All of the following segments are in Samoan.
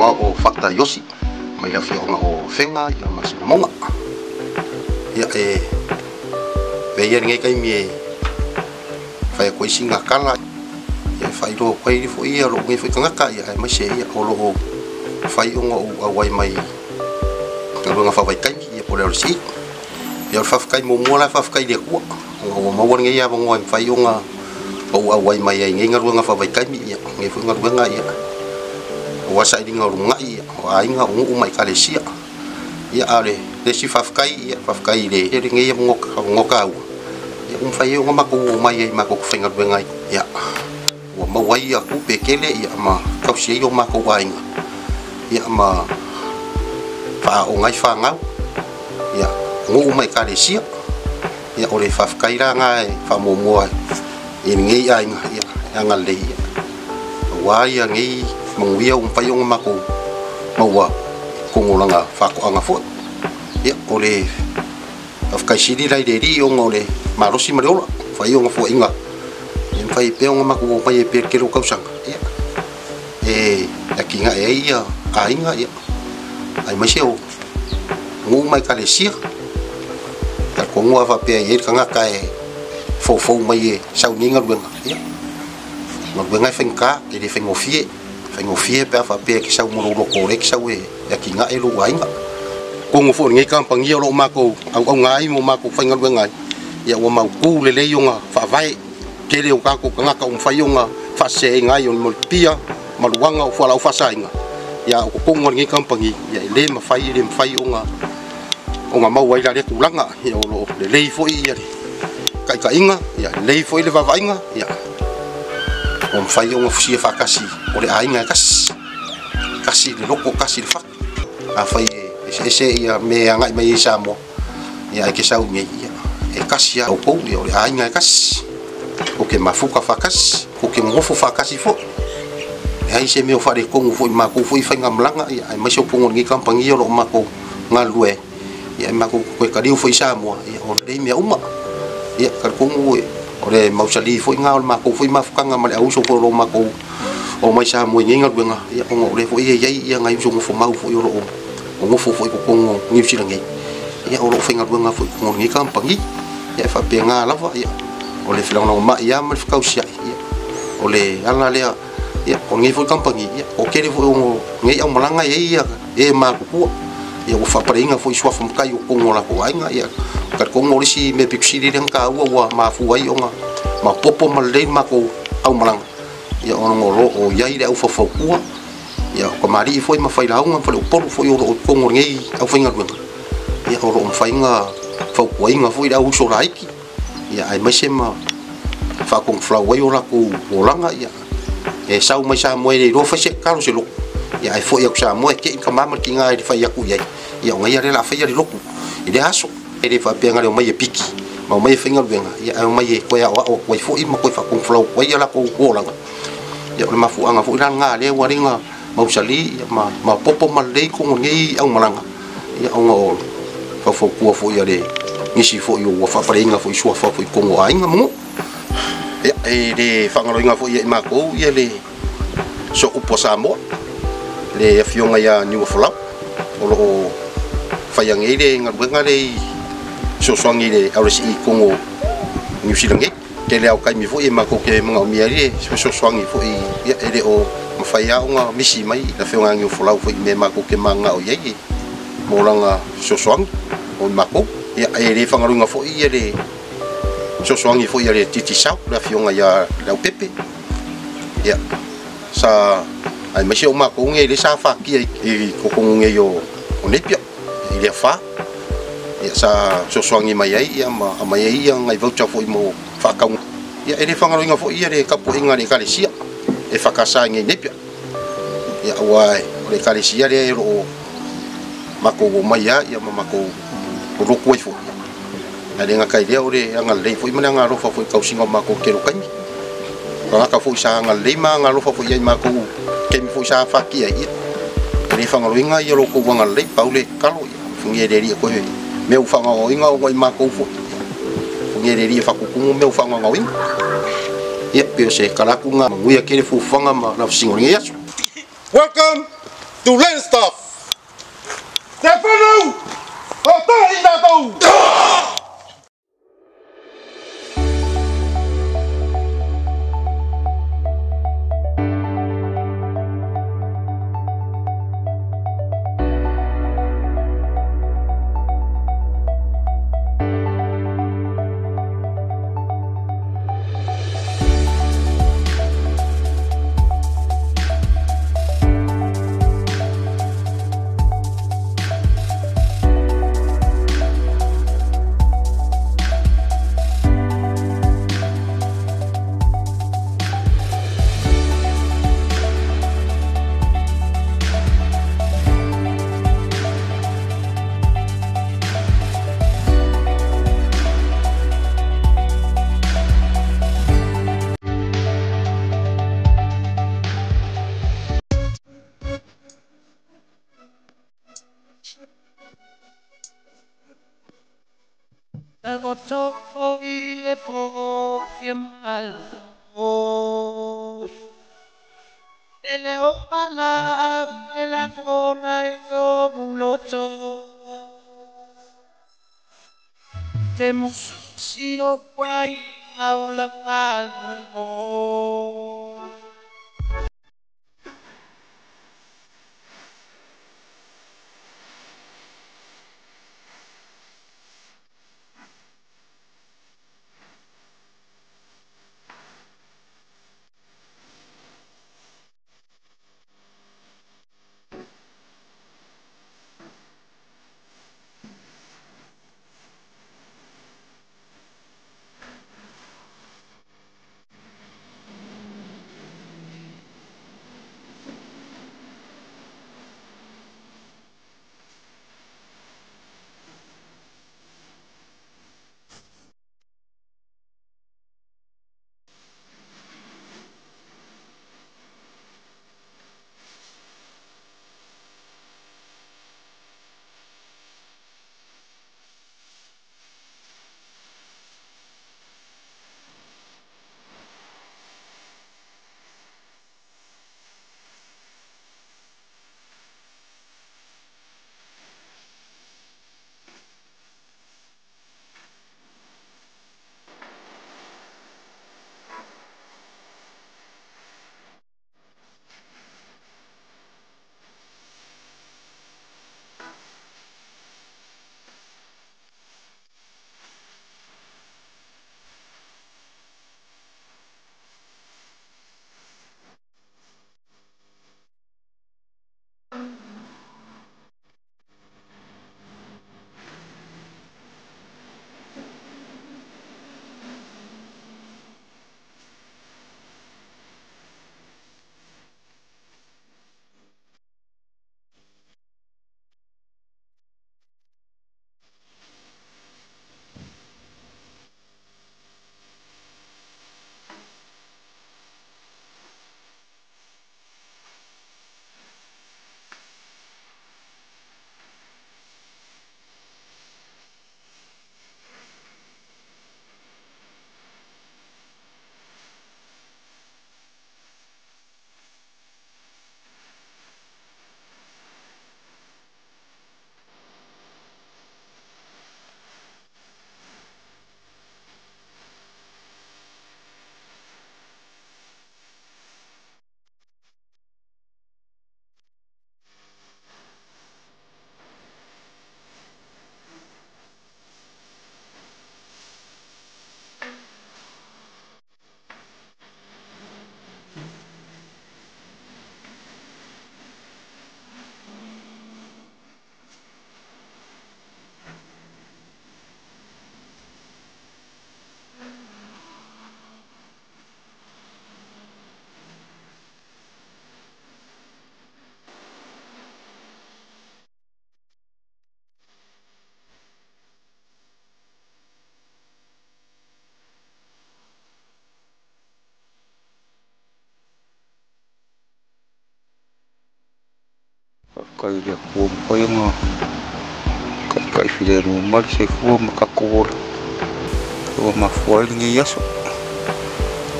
Igoa o Fata Iosi mai le afioaga o Afega ma Sinamoga. Ia e avea ia lenei taimi e fai atu ai sina tala e faailoa atu ai foi lou nei foi tagata aemaise o loo fai ona ou auai mai galuega faavaitaimi po o le LCE. Ia o le faafetai muamua la, faafetai i le Atua ona ua maua lenei avanoa e mafai ona ou auai mai ai i nei galuega faavaitaimi, lenei foi galuega aua sailiga o lumanai o aiga, o nuu ma ekalesia. Ia a o le isi faafetai, faafetai i lenei avanoa taua ua mafai ai ona matou omai ai matou te faigaluega ai. Ia ua maua ai tupe tele ma tausi ai o matou aiga ma faaaooga ai fanau, nuu ma ekalesia. Ia o le faafetai la lena e faamuamua i lenei aiga e agalelei aua lenei manuia ua mafai ona matou maua i totonu o lana faatoaga foi. Ia o le faafetai sili la i le Alii ona o le malosi ma le ola mafai ona foaiina e mafai pea ona matou omai ai pea i le tele o tausaga e atinae ai aiga aemaise o nuu ma ekalesia. Talitonu a faapea e i ai le tagata e foufou mai e sau i lenei galuega, ia galuega e faigata, e le faigofie. Faigofie pe a faapea e te sau ma lou loto o lea e te sau e atinae lou aiga. Totonu foi o lenei kamupani o lo o matou auauna ai ma matou faigaluega ai, ia ua mautu lelei ona faavae. Tele o tatou tagata ua mafai ona faaseseina ai o le molipia ma luaga o fualaau faasaina. Ia o totonu o lenei kamupani, ia e le mafai ona maua ai la lea tulaga. Ia o lo o lelei foi le taitaiga, ia lelei foi le vaavaaiga, ia ua mafai ona fusia faatasi o le aiga e tasi, tasi le loto, tasi le fatu. Afai e eseese ia mea e agai mai ai Samoa, ia ae ke sau nei, ia e tasi lava outou, ia o le aiga e tasi, tou te mafuta faatasi, tou te nonofo faatasi foi. Leai se mea o faaletonu foi i matou foi faigamalaga, ia aemaise o totonu o lenei kamupani o lo o matou galulue ai, ia e matou toe taliu foi i Samoa, ia o lelei mea uma. Ia talitonu o le mausali foi lena o le matou foi mafutaga ma le auuso foi o lo o matou omai Samoa i nei galuega, ia ona o lea foi e i ai nai uso nofomau foi o lo o nofo foi i totonu o Niu Sila nei, ia o lo o faigaluega foi i totonu o lenei kamupani. Ia e faapena lava, ia o le felagolagomai lava ma le fekausiai, ia o le ala lea. Ia o lenei foi kamupani, ia o tele foi o nei aumalaga e i ai e matutua, ia ua faapaleina foi suafa matai o totonu o latou aiga. Ia talitonu o le isi mea pito sili lea na taua ua mafua ai ona maopoopo ma lelei le matou aumalaga, ia ona o lo o i ai le aufaufautua, ia o tamalii foi ma failauga ma faleupolu foi o lo o i totonu o lenei aufaigaluega, ia o lo o mafai ona fautuaina foi le auuso laiti, ia aemaise ma faatonufolau ai o latou olaga. Ia e sau mai Samoa e le iloa fai se tatalo se lotu, ia ae foi atu Samoa e tei tama ma le tina e le fai atu i ai, ia ona ia lea o le a faia le lotu i lea aso. E le faapea na le omai e piki ma omai e faigaluega, ia ae omai e toe aoao atu ai foi ma toe faatonufolau atu ai ia latou olaga. Ia o le mafuaaga foi la lena lea ua ala ai ona mausali ma maopoopo ma lelei totonu o lenei aumalaga, ia ona o faufautua foi a le nisi foi ua faapaleina foi suafa foi i totonu o aiga ma nuu. Ia e le faagaloina foi ia i matou ia le sooupu a Samoa, le afioga ia Niuafolau o lo o faia nei le galuega le i fesoasoani i le LSE i totonu o Niu Sila nei. Tele lava o taimi foi e matou te manaomia ai le fesoasoani foi, ia e le o mafai lava ona misi mai le afioga ia Niuafolau foi i mea matou te mananao i ai mo lana fesoasoani mo i matou. Ia e le faagaloina foi ia le fesoasoani foi a le Digicel, le afioga ia Leaupepe, ia sa aemaise o matou nei lea sa fatia i totonu nei o Napier i le afa, ia sa fesoasoani mai ai ia ma aumai ai ia nai voucher foi mo faatauga. Ia e le faagaloina foi ia le tapuaiga a le ekalesia e fakasa i nei Napier, ia aua o le ekalesia lea o lo o matou omai lava ia ma matou lolotu ai foi. Ae le gata i lea o le agalelei foi ma le agalofa foi i tausiga o matou tele o taimi. O tagata foi sa agalelei ma agalofa foi i ai matou taimi foi sa fatia ai, ia e le faagaloina ia lo outou agalelei. Pau le tatalo, ia alofagia e le Alii e toe mea ua faagaogaoina ona i matou foi, alofagia e le Alii e faatutumu mea ua faagaogaoina. Ia pei o se tala atu lena, manuia tele fuafuaga ma lavasiga o lenei aso. Welcome Tulane staff. Te whanau! O tahi tātou! Kai le kua mpai nga kai kai file no mali se fua ma ka kola ua mafua ai lenei aso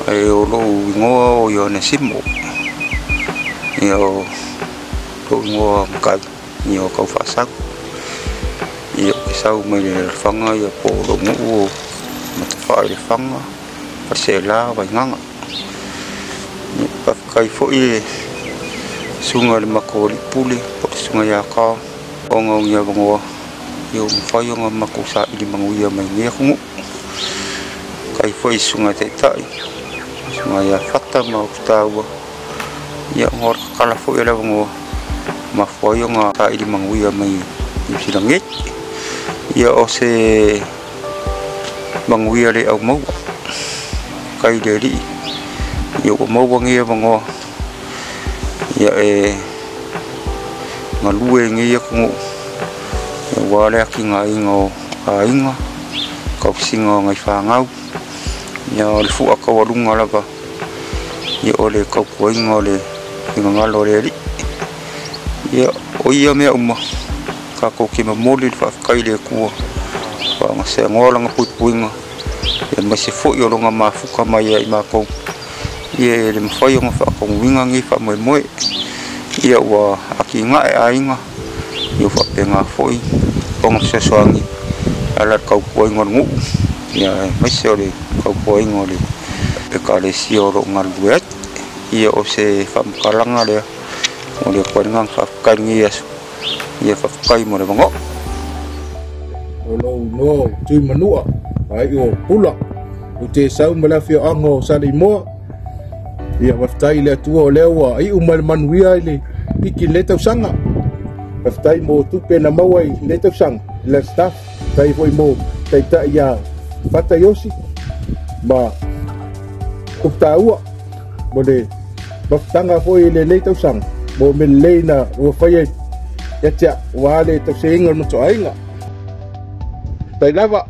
ae o lou igoa o Ioane Simo. Ia o Lou igoa matai ia o tau faasau. Ia ou te sau mai le Lefaga ia po o lou nuu o Matafaa i Lefaga, Faleseela, Vaigaga. Ia faafetai foi i le susuga i le matou alii pule po o le susuga ia Ka ona o ni avanoa ia ua mafai ona matou saili manuia mai lenei atunuu. Faafetai foi i susuga i taitai, susuga ia Fata ma Ututaua, ia ona o le tatala foi o le avanoa mafua ai ona saili manuia mai Niu Sila nei. Ia o se manuia le aumaua, faafetai i le Alii ia ua maua nei avanoa ia e galue i lenei atunuu aua le atinaeina o aiga, tausiga o nai fanau, ia o le fua taualuga lava ia o le tautuaina o le finagalo o le Alii. Ia o ia mea uma tatou te momoli le faafetai i le Atua faagasenoa lana puipuiga aemaise foi o lona mafuta mai ia i matou ia e le mafai ona faatonuina lenei faamoemoe. Ia ua atinae aiga ia ua faapena foi ona fesoasoani e ala i le tautuaina o le nuu ia aemaise o le tautuaina o le ekalesia o lo o galulue ai. Ia o se faamatalaga lea o le atu ai le agaga faafetai i lenei aso. Ia faafetai mo le avanoa. O lou igoa o Tuimanua, ai o Pula, ou te sau ma le afioaga o Saleimoa. Ia faafetai i le Atua o lea ua iu mai le manuia i le piki i lenei tausaga. Faafetai mo tupe na maua i lenei tausaga i le staff. Faafetai foi mo taitai ia Fata Iosi ma Uputaua mo le mafutaga foi i lenei tausaga mo mea lelei na ua faia ia te au aua le tausiaina o le matuaiga. Faafetai lava.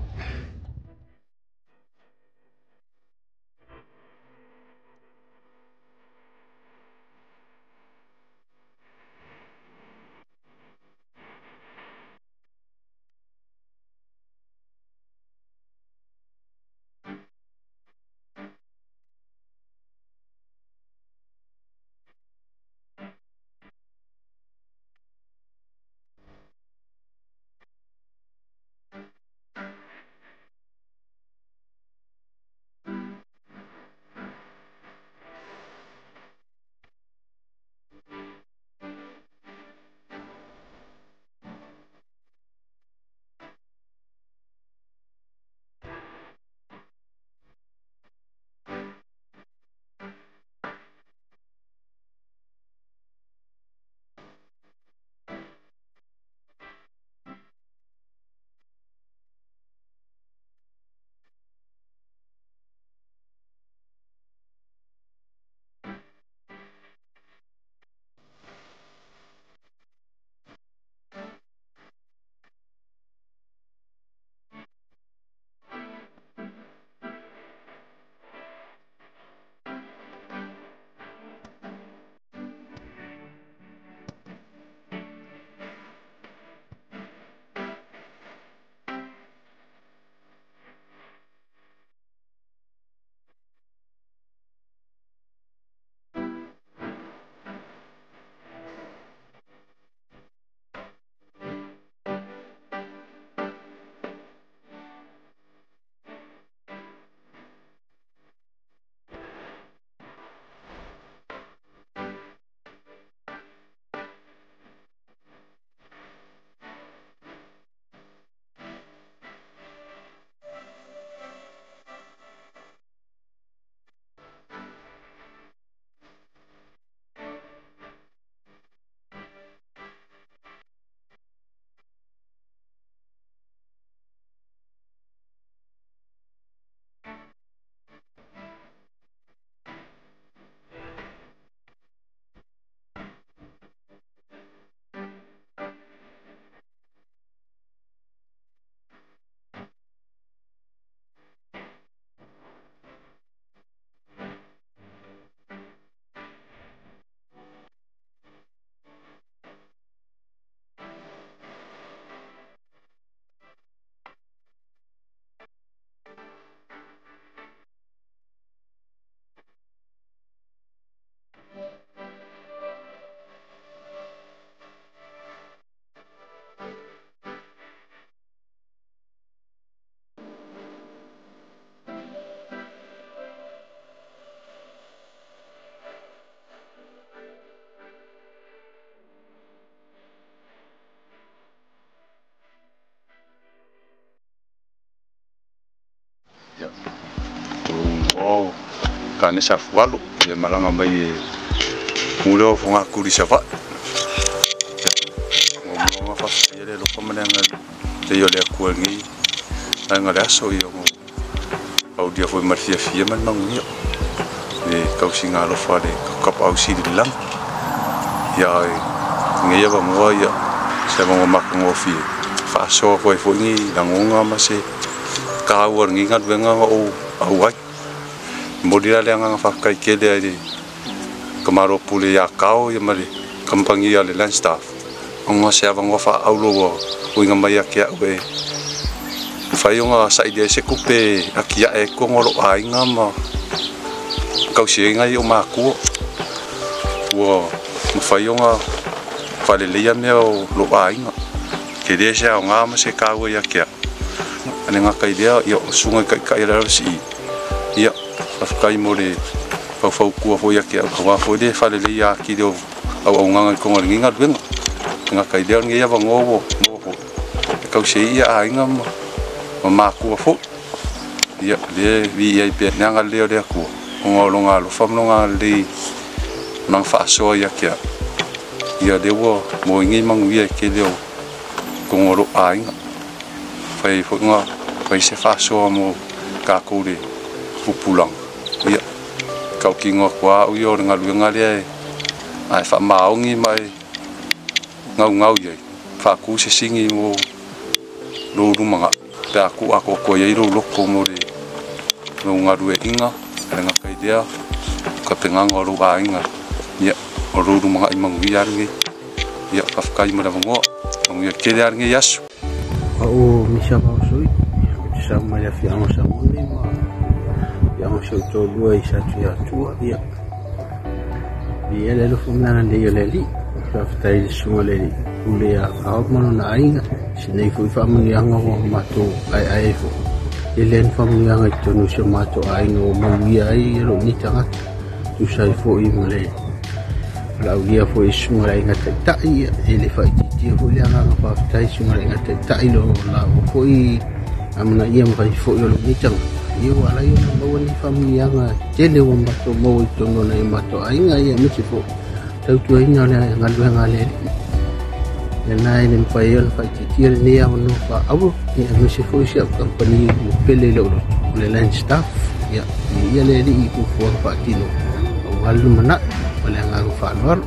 Tane Safualo ia malaga mai e pule o fogatuli Sava'i. Ia muamua faafetaia le alofa ma le agalelei o le Atua i lenei vaega o le aso ia ua aulia foi ma le fiafia ma le manuia le tausiga alofa a le Tapaau Sili i le Lagi. Ia ae lenei avanoa ia se avanoa matagofie faasoa atu ai foi ni lagona ma se taua o lenei galuega na ou auai. Momoli la le agaga faafetai tele ai le tamaloa pule ia Kao ia ma le kamupani a le Land Staff ona se avanoa faaauro ua uiga mai ia te au e mafai ona sailia ai se tupe e atiae ai totonu o lou aiga ma tausiaina ai o matua. Ua mafai ona faaleleia mea o lou aiga. Tele se aoga ma se taua ia te au. E le gata i lea, ia o susuga i taitai o le LCE, ia faafetai mo le faufautua foi ia te au, aua foi le faaleleia atili o auaunaga i totonu o lenei galuega. E le gata i lea, o lenei avanoa ua maua foi e tausi ai ia aiga ma matua foi. Ia, lea e viia ai pea le agalelei o le Atua, ona o lona alofa ma lona agalelei ma lana faasoa ia te au. Ia lea ua maua ai nei manuia e tele o totonu o lou aiga. Fai ai foi ona fai se faasoa mo tatou le pupulaga. Ia, tautino atu lava au ia o le galuega lea ae faamaoni ma e gaugau i ai, faatu se sini mo lou lumanai pe a tuu atoatoa i ai lou loto mo le lou galueaiina. E le gata i lea, tapenaga o lou aiga, ia, o lou lumanai manuia lava lenei. Ia, faafetai mo le avanoa, manuia tele lava lenei aso. Au misa vaosoi, ou te sau mai le afioaga o Samoa ma afioaga o si ou toalua i Satuiatua. Ia, viia le alofa ma le agalelei o le Alii. Faafetai i le susuga i le Alii Pule ia Kao ma lona aiga. Si nei foi faamanuiaga ua matou aeae ai foi. Tele lava ni faamanuiaga i totonu o si o matou aiga ua manuia ai lou nei tagata. Tusa ai foi ma le valaaulia foi e susuga i le aiga taitai, e le faaitiitia foi le agaga faafetai i susuga i le aiga taitai lo laua foi amanaia ma fai foi o lou nei tagata. Ia ua ala ai ona maua nei faamanuiaga tele ua matou maua i totonu o nai o matou aiga, ia aemaise foi tautuaina o le galuega a le Alii. Lena e le mafai ai ona faaitiitia lenei avanoa faaauro, ia aemaise foi si au kamupani ua pele i lou loto o le Land Staff. Ia, viia le Alii i fuafuaga faatino aua le lumanai ma le agaga faaaloalo.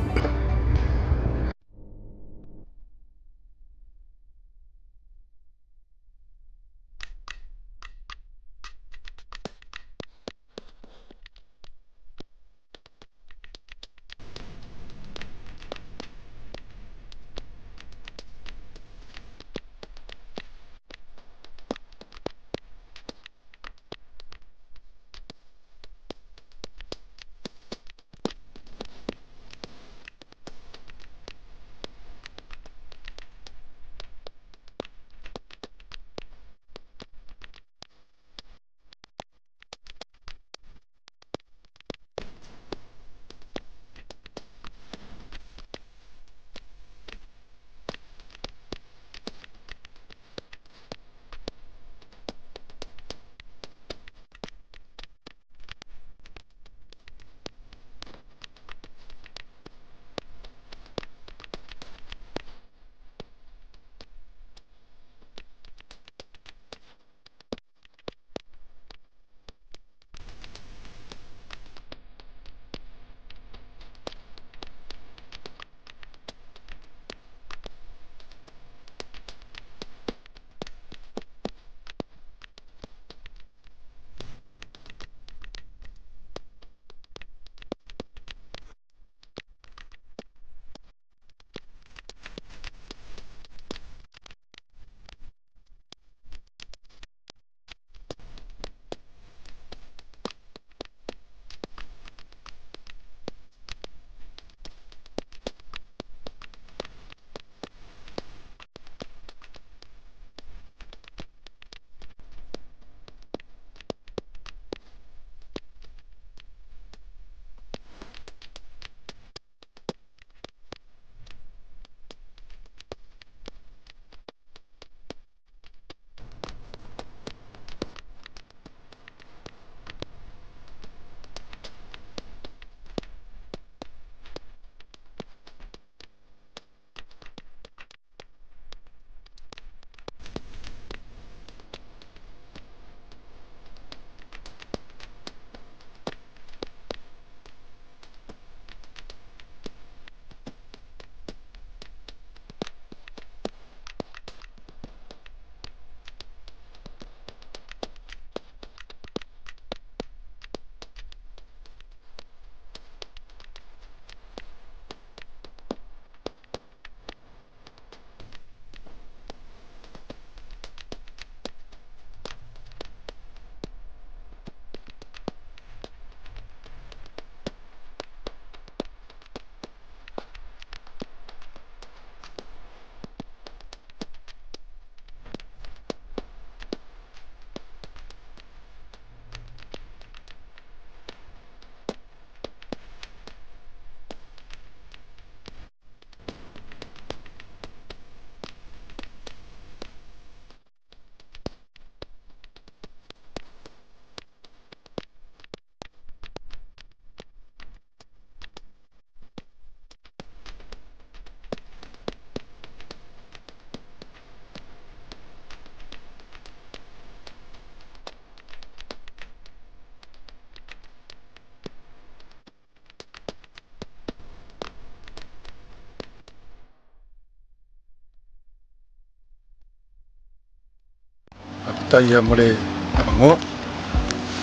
Tai mo le avangoa.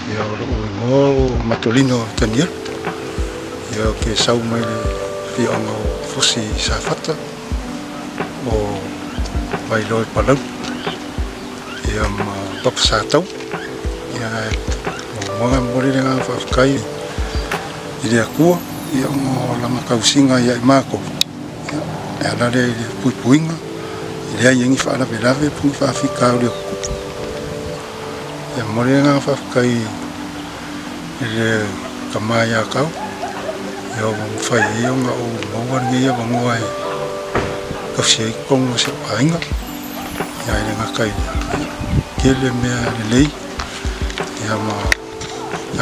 Ia o loo igoa o Matolino Tanielu. Ia o ke sau mai le afioaga o Fosi i Safata o Vailoa i Palauli. Ia ma Papa Satau. Ia muamuaga e momoli le agaga faafetai i le Atua ia ona o lana tausiga ia i matou. Ia e ala lea i le puipuiga e leai ai ni faalavelave po o ni faafitauli o tutupu. Ia momoli le agaga faafetai i le tama ia Tau ia ua mafai ai ona ou maua lenei avanoa e tausi ai totonu o si ou aiga. Ia e le gata i lea, ia tele mea lelei ia ma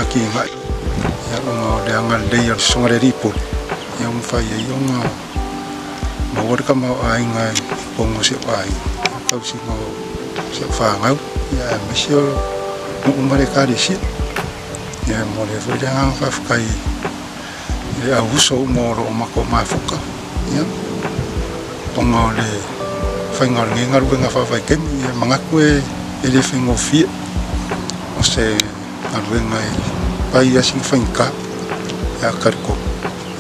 atinae ia ona o le agalelei o le Susuga i le Alii Pule ia ua mafai ai ona maua le tamaoaiga i totonu o si ou aiga, tausiga o si ou fanau ia aemaise o nuu ma le Ekalesia. Ia e momoli ai foi le agaga faafetai i le au uso uma o lo o matou mafuta ia ona o le faiga o lenei galuega faavaitaimi. Ia manatu e le faigofie o se galuega e pai lava sina faigata ia talitonu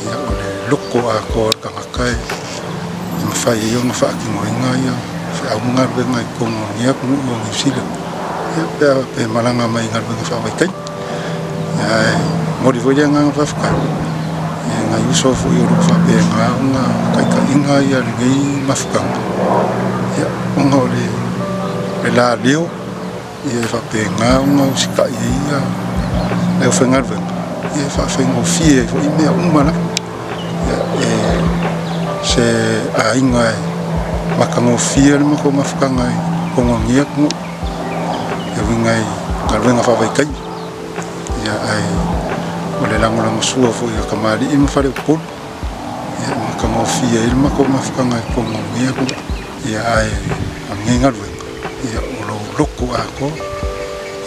ia o le loto atoa o le tagata e mafai ai ona faatinoina ia feau ma galuega i totonu o lenei atunuu o Niu Sila ia pe malaga mai i galuega faavaitaimi. Ae momoli foi le agaga faafetai i nai uso foi o lo o faapena ona taitaiga ia lenei mafutaga ia ona o le laleo ia e faapena ona usitai ai ia le aufaigaluega ia e faafaigofie ai foi mea uma lava. Ia e se aiga e matagofie le matou mafutaga i totonu o lenei atunuu e uiga i galuega faavaitaimi. Ia ae o le lagolagosua foi a tamalii ma faleupolu ia e matagofie ai le matou mafutaga i totonu o lenei atunuu. Ia ae o lenei galuega ia o lou loto atoa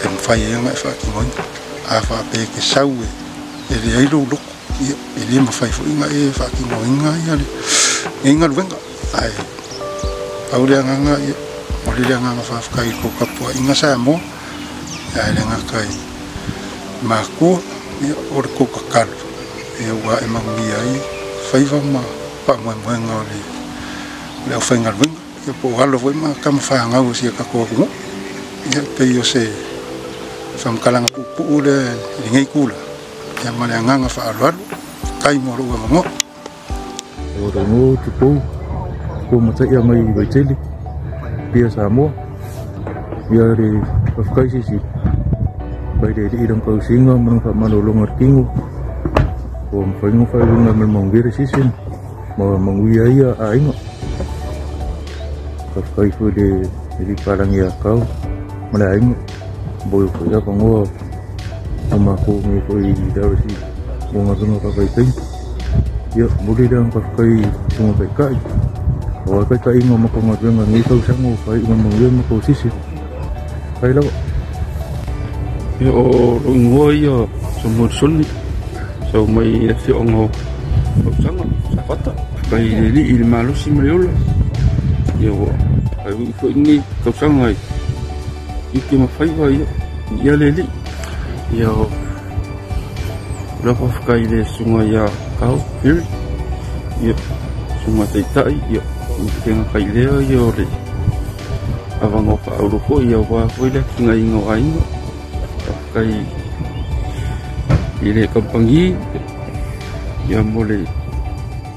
e mafai ai ona e faatinoina. A faapea e te sau e leai lou loto ia e le mafai foi ona e faatinoina ia lenei galuega. Ae pau le agaga ia momoli le agaga faafetai i le tou tapuaiga Samoa ae le gata i matua ia o le tou tatalo ia ua ae manuia ai faiva ma faamoemoega o le aufaigaluega ia po o alo foi ma tama fanau o si a tatou atunuu. Ia pei o se faamatalaga puupuu lea i lenei tulaga ia ma le agaga faaaloalo. Faafetai mo lou avanoa. O lou tupou ua mataia mai i Vaitele pia Samoa. Ia le faafetai sisi mai le alii i lana tausiga ma lana faamalologa o le tino ua mafai ona faaiuina ma le manuia le season ma manuia ai aiga. Faafetai foi i le alii palagi ia Kau ma le aiga mo foi avanoa o matou nei foi i le RC mo galuega faavaitaimi. Ia momoli le agaga faafetai i susuga taitai aua taitaiga o matou galuega i lenei tausaga ua faaiu ma le manuia le matou season. Faafetai lava. Ia o lou igoa ia Samuel Soni, sau mai le afioaga o Fausaga, Safata. Faafetai i le Alii i le malosi ma le ola. Ia ua faaiuiu foi lenei tausaga i tiute ma faiva ia, ia le Alii. Ia o lau faafetai i le susuga ia Kau Perry, ia susuga Taitai, ia le gata i lea ia o le avanoa faaauuro foi aua foi le atinaeina o aiga. Faafetai i le kamupani ia mo le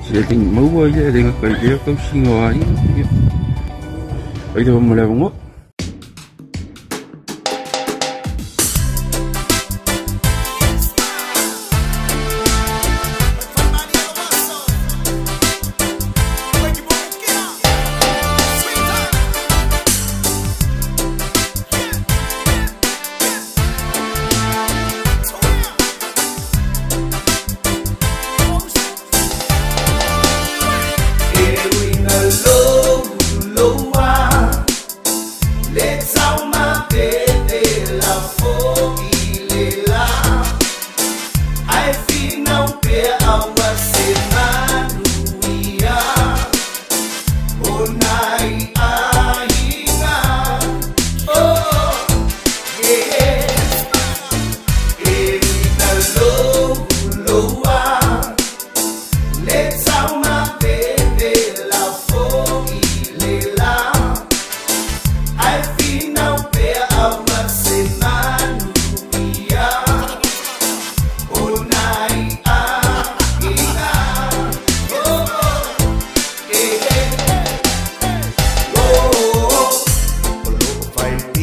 seleni maua ia e le gata i lea tausiga o aiga. Ia faafetai lava mo le avanoa. E uiga lou loa.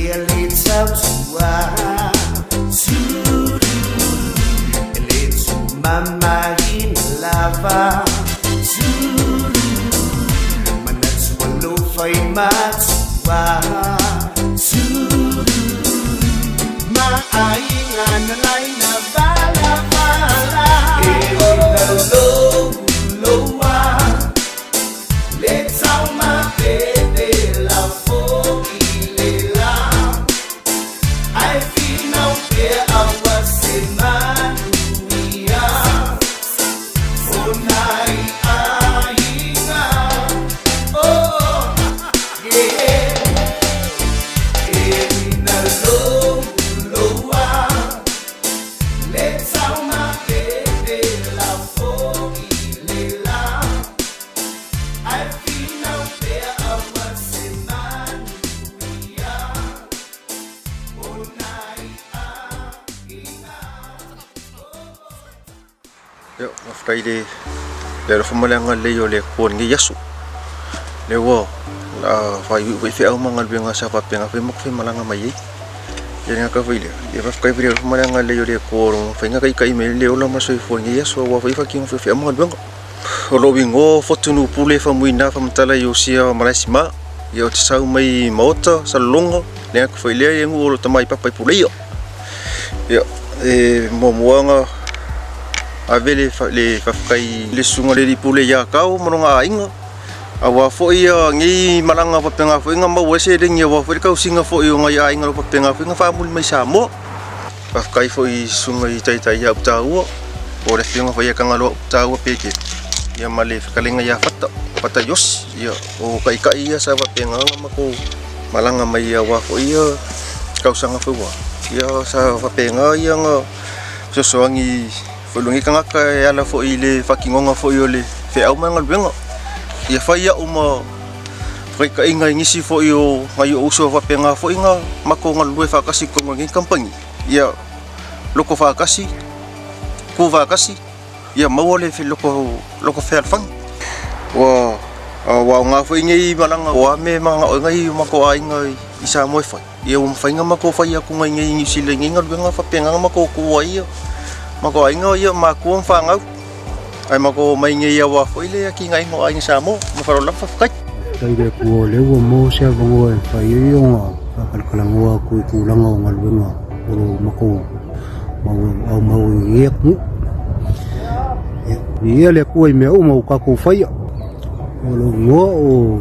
Ia le tautua Suru E le tumamaina lava Suru Manatu alofa i matua Suru Maaiga na laina vala vala E uina louloua Le taumapete la fo'i le la Ai finau pea aua se manuia O nai aiga Oh, yeah E uina louloua Le taumapete la fo'i le la Ai finau pea aua se manuia O nai aiga Ia, faafetai le alofa ma le agalelei o le Atua i lenei aso. Lea ua la faaiuiu foi feau ma galuega sa faapena foi matou faimalaga mai ai. Ia le gata foi lea, ia faafetai foi le alofa ma le agalelei o le Atua o lo o mafai ona taitai mai ai le ola ma le soifua i lenei aso aua foi le faatinoina foi o feau ma galuega. O lou igoa o Fotunu Pule Faumuina Faamatala Iosia Malaesima. Ia ou te sau mai Maota, Salelologa, le gata foi lea ia nuu o lo tamai papa i Puleia. Ia, e muamua ona ave le faafetai i le susuga i le alii pule ia Tao ma lona aiga. Aua foi ia nei malaga faapena foi na maua ai seleni aua foi le tausiga foi o nai aiga o faapena foi na faamuli mai Samoa. Faafetai foi i susuga i taitai ia Utaua, o le afioga foi ia Tagaloa Utaua Peke, ia ma le fetalaiga ia Fata, Fata Iosi, ia o taitai ia sa faapena ona matou malaga mai aua foi ia tausaga foi ua. Ia sa faapena ia na fesoasoani foi lenei tagata e ala foi i le faatinoga foi o le feau ma le galuega. Ia fai au ma faitaʻiga i nisi foi o nai ou uso faapena foi na matou galulue faatasi i totonu o lenei kamupani. Ia loto faatasi, tu faatasi, ia maua le loto fealofani. Ua aoga foi nei malaga o a mea e mananao ai nai o matou aiga i Samoa e fai. Ia ua mafai ona matou fai atu nai nei i Niu Sila i nei galuega faapena na matou tu ai ia matou aiga ia matua ma fanau. Ae matou omai nei aua foi le atinaeina o aiga Samoa. Ma faaaloalo lava faafetai. Faafetai i le Atua o lea ua maua se avanoa e mafai ai ona faakalakalagoa atu i tulaga o galuega o lo o matou aumau i lenei atunuu. Viia le Atua i mea uma ua tatou faia. O lou igoa o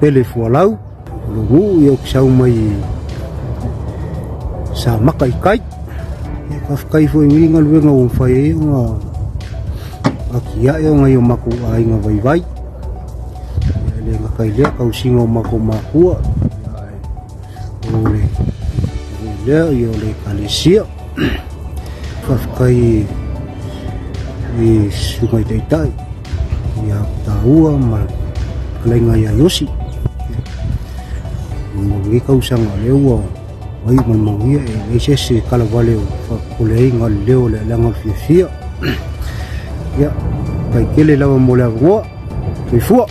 Pele Fualau, o lou nuu ia ou te sau mai Samaka i tai. Ia faafetai foi i lenei galuega ua mafai ai ona atiae o nai o matou aiga vaivai. Ia e le gata i lea tausiga o matou matua, ia o le lea ia o le ekalesia. Faafetai i susuga i taitai ia Taua ma le fetalaiga ia Iosi. Mo lenei tausaga o lea ua ai ma le manuia e leai se isi e kalavale o faapopole ai le leo o le alaga o le fiafia. Ia, faafetai tele lava mo le avanoa. Soifua.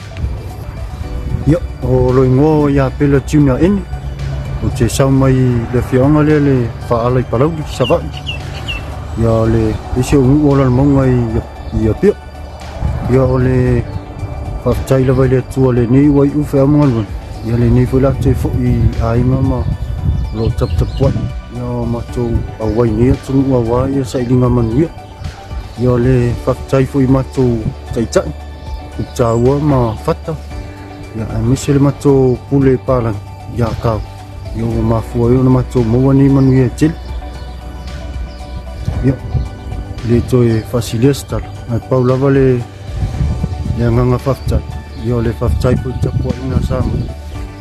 Ia, o lo igoa o ia Pela Junior Ene. Ou te sau mai le afioaga lea le Faala i Palauli, Savaii. Ia o le isi o nuu o Lalomauga i Apia. Ia o le faafetai lava i le Atua lenei ua iu feau ma galuega. Ia lenei foi la toe foi i aiga ma o lo o taputapuai. Ia o matou auai nei atunuu aua ia sailiga manuia. Ia o le faafetai foi i matou taitai, Taua ma Fata. Ia aemaise le matou pule palangi ia Kau. Ia ua mafua ai ona matou maua nei manuia e tele. Ia, le toe faasilia se tala, ae pau lava le agaga faafetai. Ia o le faafetai foi i le tapuaiga a Samoa.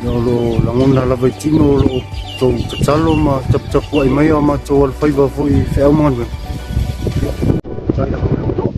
Ia o lo o lagona lava i tino o lo o tou tatalo ma taputapuai mai a matou alofaiva foi i feau ma galuega. Ia, faafetai lava mo le avanoa.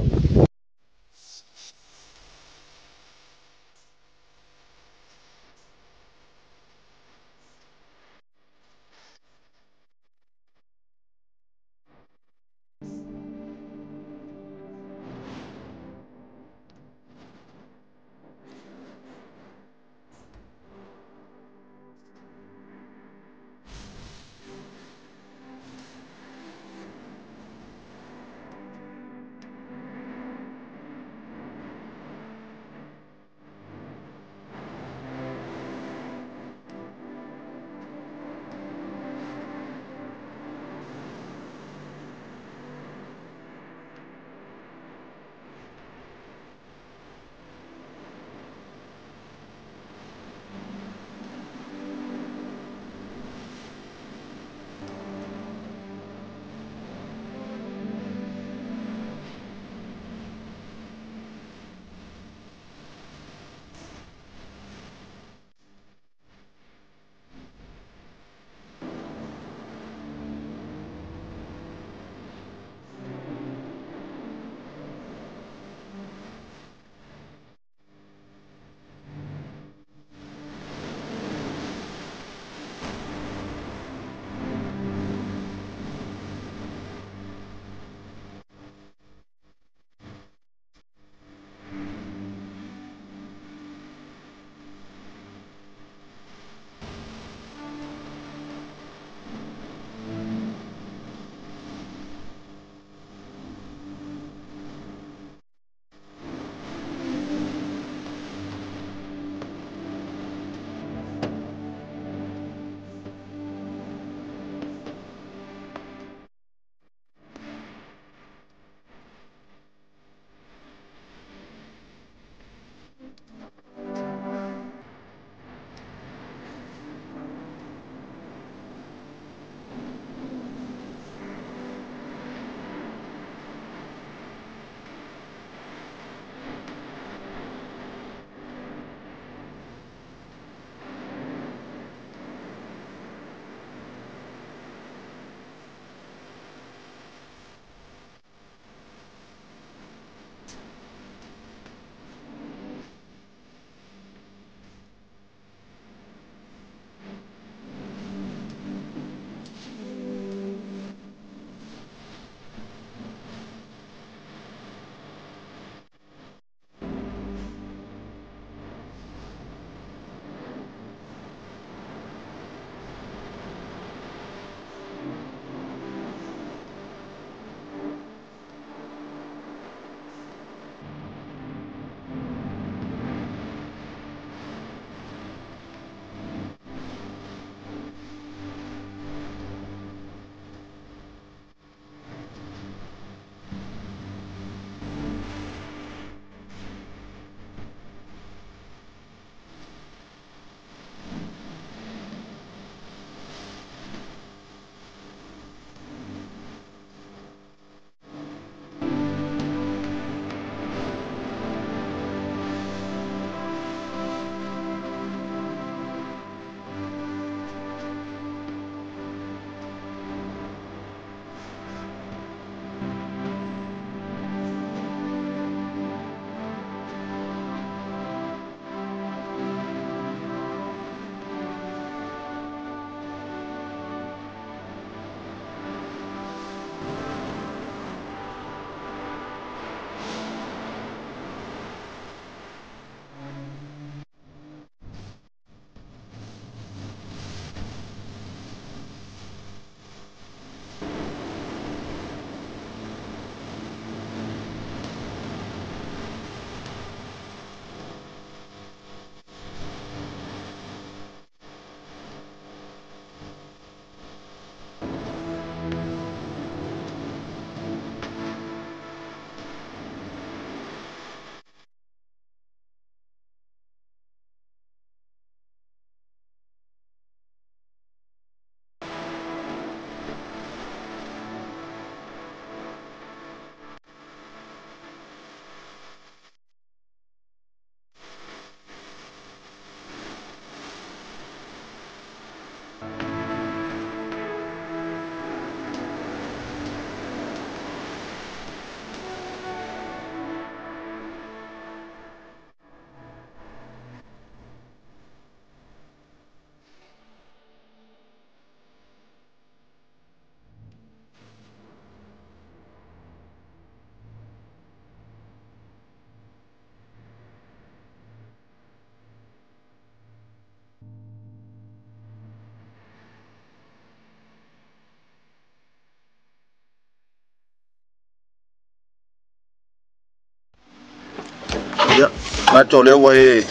Manatu o lea ua e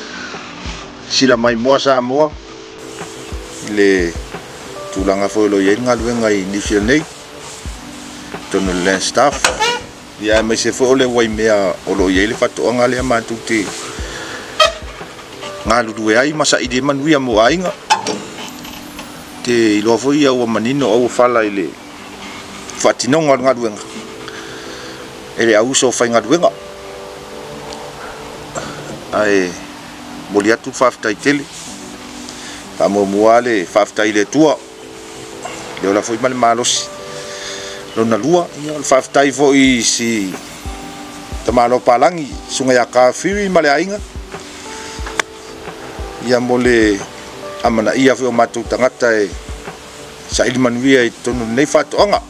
sila maimoa Samoa i le tulaga foi o lo o i ai le galuega i Niu Sila nei totonu o le land staff, ia aemaise foi o le Waimea o lo o i ai le faatoaga lea matou te galulue ai ma saili ai manuia mo aiga. Te iloa foi ia ua manino au fala i le faatinoga o le galuega e le auuso o faigaluega. Ae momoli atu le faafetai tele, faamuamua le faafetai i le Atua le ola foi ma le malosi. Lona lua, ia o le faafetai foi i si tamaloa palagi susuga ia Kafiwi ma le aiga, ia mo le amanaia foi o matou tagata e saili manuia i totonu o lenei faatoaga.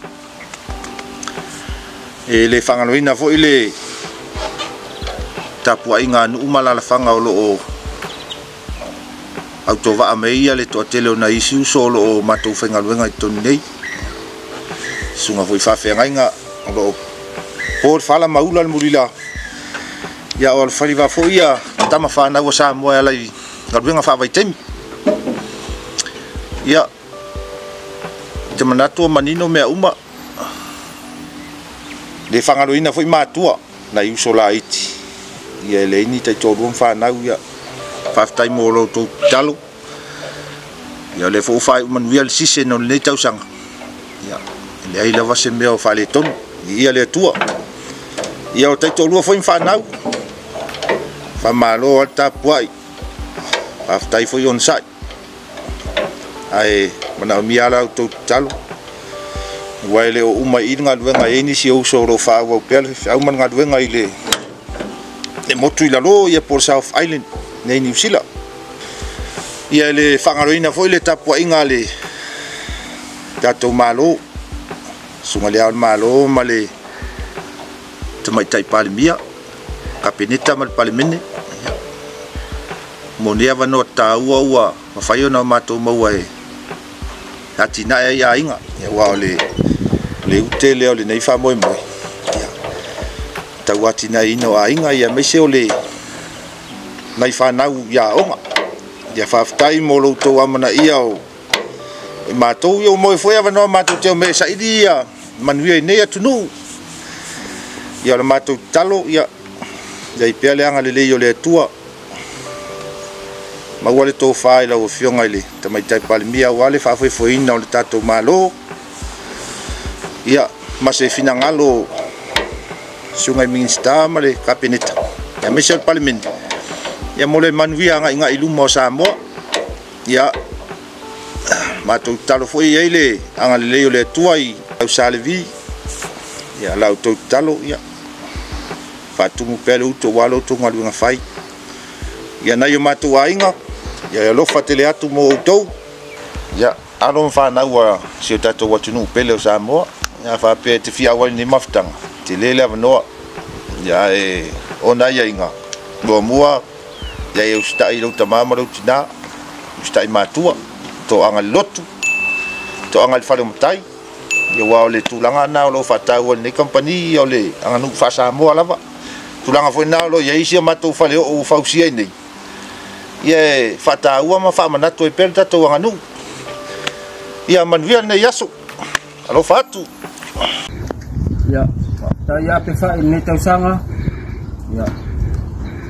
E le faagaloina foi le tapuaiga a nuu ma alaalafaga o lo o autovaa mai ia le toatele o nai isi uso o lo o matou faigaluega i totonu nei. Susuga foi faafeagaiga o lo o po le fala ma ula le mulila, ia o alofaiva foi ia tama fanau a Samoa e ala i galuega faavaitaimi. Ia te manatu o manino mea uma, le faagaloina foi matua nai uso laiti, ia e leai ni taitoalua ma fanau. Ia faafetai mo lo outou tatalo. Ia o lea foi ua faaiu manuia le season o lenei tausaga. Ia e leai lava se mea o faaletonu, ia le Atua. Ia o taitoalua foi ma fanau, faamalo lava le tapuai, faafetai foi onosai. Ae manaomia la outou tatalo, aua e le o uma i le galuega, e i ai nisi o uso o lo o faaauau pea le feau ma le galuega i le motu i lalo, ia po o le South Island nei Niu Sila. Ia e le faagaloina foi le tapuaiga a le tatou Malo, susuga i le Ao o le Malo ma le Tamaitai Palemia, Kapeneta ma le Palemene. Mo nei avanoa taua ua mafai ona matou maua e atinae ai aiga, aua o le ute lea o lenei faamoemoe, ia tau atinaeina o aiga, ia aemaise o le nai fanau i aoga. Ia faafetai mo lo outou amanaia o matou, ia ua maua foi avanoa matou te omai e saili ia manuia i nei atunuu. Ia o le matou tatalo, ia i pea le agalelei o le Atua, maua le tofa i lau afioga i le Tamaitai Palemia aua le faafoefoeina o le tatou Malo, ia ma se finagalo susuga i Minisita ma le Kapeneta, aemaise o le Palemene, ia mo le manuia agaigai i luma o Samoa. Ia matou tatalo foi i ai le agalelei o le Atua i au Salevi, ia la outou tatalo, ia faatumu pea le uto aua lo outou galuega fai. Ia nai o matou aiga, ia alofa tele atu mo outou. Ia alo ma fanau a si o tatou atunuu pele o Samoa, ia faapea te fia auai nei mafutaga, tele le avanoa. Ia e ona aiaiga, muamua ia e usitai i lou tama ma lou tina, usitai matua, toaga i le lotu, toaga i le fale o matai. Ia aua o le tulaga na o lo o faataua i lenei kamupani, o le aganuu faa-Samoa lava. Tulaga foi na o lo o i ai isi o matou fale oo ua fausia ai nei, ia e faataua ma faamanatu ai pea le tatou aganuu. Ia manuia lenei aso, alofa atu. Ia faafetai ia pe fai lenei tausaga. Ia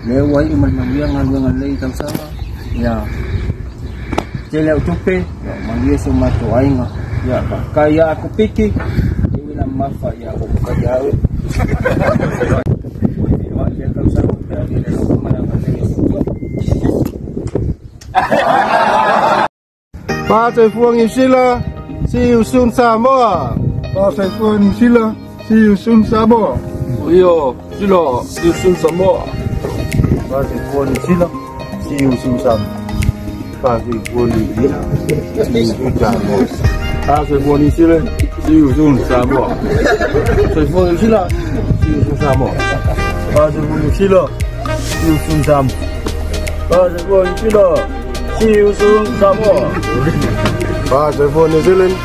lea ua iu ma le manuia galuega lenei tausaga. Ia tele au tupe, ia manuia si o matou aiga. Ia faafetai ia aku piki, e ui na mafa ia o kai au. Fasoifua Niu Sila, see you soon Samoa. Fasoifua Niu Sila, see you soon Samoa. Io, Sila, see you soon Samoa. Fasoifua Niu Sila, see you soon Samoa. Fasoifua Niu Sila, see you soon Samoa. Fasoifua Niu Sila, see you soon Samoa. Fasoifua Niu Sila, see you soon Samoa. Fasoifua Niu Sila, see you soon Samoa. Fasoifua Niu Sila, see you soon Samoa. Fasoifua New Zealand,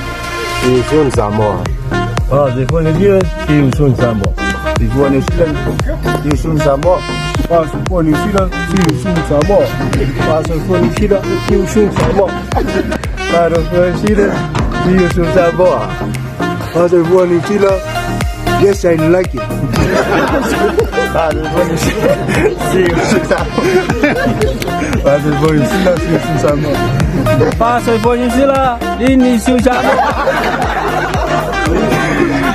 see you soon Samoa. Fasoifua New Zealand, see you soon Samoa. Fasoifua New Zealand, see you soon Samoa. Fa'asoifua Niu Sila, see you soon Samoa. Fa'asoifua Niu Sila, see you soon Samoa. Fa'asoifua Niu Sila, see you soon Samoa. Fa'asoifua Niu Sila, yes I like it. Fa'asoifua Niu Sila, see you soon Samoa. Fa'asoifua Niu Sila, see you soon Samoa. Fa'asoifua Niu Sila, ini Samoa.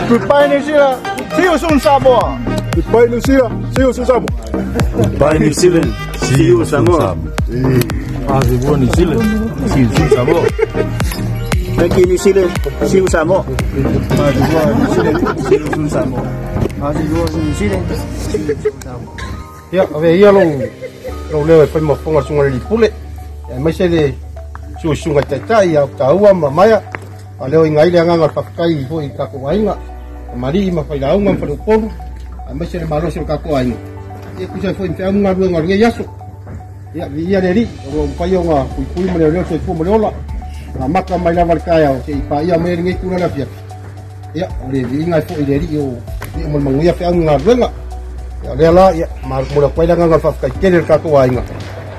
Goodbye New Zealand, see you soon Samoa. Goodbye New Zealand, see you soon Samoa. Goodbye New Zealand, see you Samoa. Fa'asoifua New Zealand, see you soon Samoa. Thank you New Zealand, see you Samoa. Fa'asoifua New Zealand, see you soon Samoa. Fa'asoifua New Zealand, see you soon Samoa. Ia, ave ia lou leo e fai mafofoga le susuga i le alii pule, aemaise le susuga taitai ia taua ma maea a leo iga ai le agaga o le faafetai foʻi i tatou aiga kamali'i ma failauga ma faleupolu aemaise le malosi o le tatou aiga ia tusa ai foʻi ma feau ma galuega o lenei aso. Ia viia le Alii o loo mafai ona puipui ma leoleo soifua ma le ola amata mai lava le taeao seʻi paia mai lenei tula le afiafi. Ia o le viiga e foʻi le Alii o ia ma le manuia feau ma galuega. Ia lea la ia momoli atu ai le agaga o le faafetai tele i le tatou aiga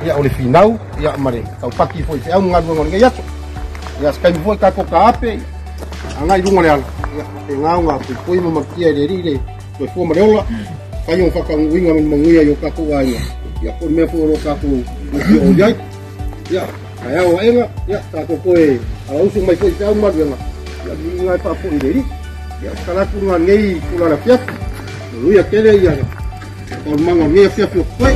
ia o le finau ia ma le taupaki foʻi feau ma galuega o lenei aso. Ia se taimi foʻi tatou taape agai luga o le ala ia faapena ona puipui ma malutia e le Alii le soifua ma le ola fai ona faataunuuina ma le manuia i o tatou aiga ia po o le mea foi o loo tatou fia o iai. Ia taeao aʻega ia tatou toe alausu mai foʻi feau ma galuega ia viiga e faafoʻi le Alii. Ia talatu luga lenei tula le afiafi manuia tele ia taualumaga o lenei afiafi o totoe.